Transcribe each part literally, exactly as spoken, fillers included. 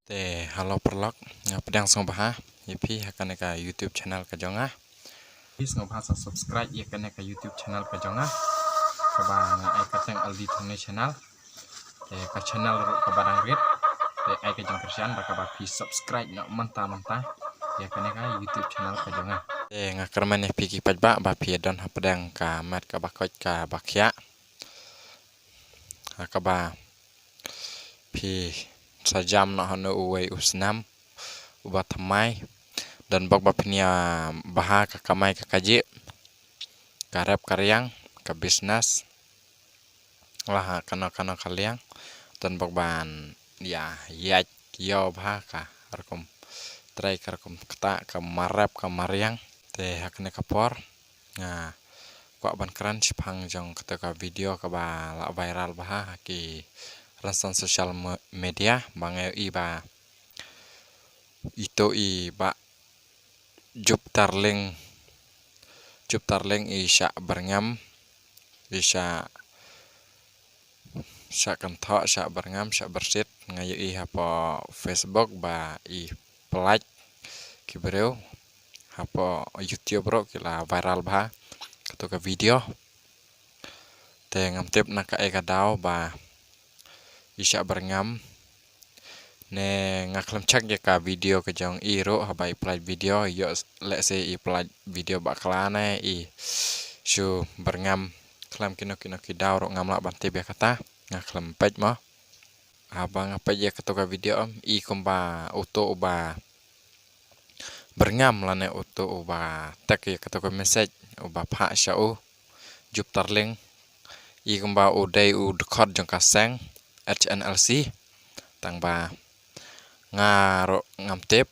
Te hello paralok, nga pdiang sngewbha ïa phi ha kane ka YouTube channel ka jong nga. Phi sngewbha sa subscribe ïa kane ka YouTube channel ka jong nga, kaba nga ai kyrteng Aldi Thongnoi Channel. Te ka channel ruh kaba dang rit. Te ai ka jingkyrshan ba kaba phi subscribe noh mynta mynta ïa kane ka YouTube channel ka jong nga. Te nga kyrmen ïa phi ki paidbah ba phi don hapdeng ka met kaba koit kaba khiah, ha kaba phi sa jam noh hano uwei u snem uba thymmai. Don bok ba phin ïa bha ka kamai ka kajih, ka rep ka riang, ka business, la ha kano kano ka liang. Don bok ban ïa ïaid ïoh bha ka rukom trei, ka rukom ktah, ka marep ka mariang. Te ha kane ka por nga kwah ban kren shaphang jong kata ka video kaba la viral bha ha ki rynsan social me-, media, ba nga ïohi ba ito i Bah Juptarling, Juptarling i shah byrngem, i shah, shah kynthoh, shah byrngem, shah byrsit. Nga ïohi hapoh Facebook ba i pyllait ki briew, hapoh YouTube ruh ki la viral bha kato ka video. Te ngam tip na kaei ka daw ba i shah byrngem, ne nga khlem check ïa ka video ka jong i ruh, haba i pyllait video, ïoh lehse i pyllait video bakla ne i shu byrngem. Khlem kino kino ki daw ruh ngam lah ban tip ïa kata, nga khlem peit mo. Haba nga peit ïa kato ka video, em, i kumba uto uba byrngem lane uto uba tek ïa kato ka message, uba phah sha u Juptarling, i kumba u dei u dkhot jong ka seng H N L C. Tang ba nga ruh ngam tip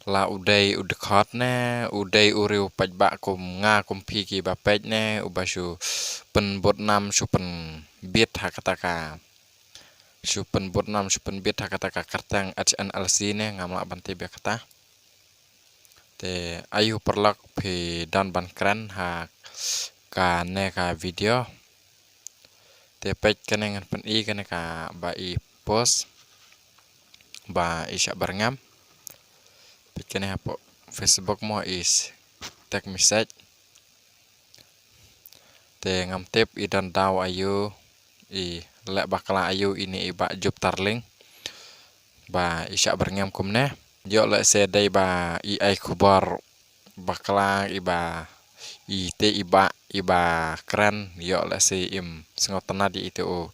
la u dei u dkhot ne u dei u riew paidbah kum nga kum phi kiba peit ne, uba shu pynbud nam, shu pynbit ha kata ka, shu pynbud nam, shu pynbit ha kata ka kyrteng H N L C ne, ngam lah ban tip ïa kata. Te aïu paralok, phi don ban kren ha kane ka video. Te peit kane, ngan pyni kane kaba i post ba i shah byrngem. Peit kane hapoh Facebook mo, i s-, text message. Te ngam tip i don daw aïu, i leh bakla aïu ine i Bah Juptarling ba i shah byrngem kumne. Ïoh lehse dei ba i ai khubor bakla, iba, ite i bah iba kren, ïoh lehse im sngewtynnad ïa ite u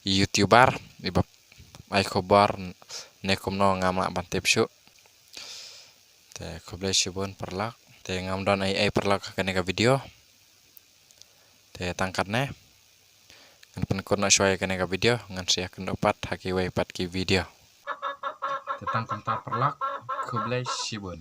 YouTuber iba ai khubor ne kumno, ngam lah ban tip shuh. Te khublei shibun paralok. Te ngam don ei ei paralok ha kane ka video. Te tang katne, ngan pynkut noh shuwa ïa kane ka video, ngan sa ïakynduh pat ha kiwei pat ki video. Te tang kumta paralok, khublei shibun.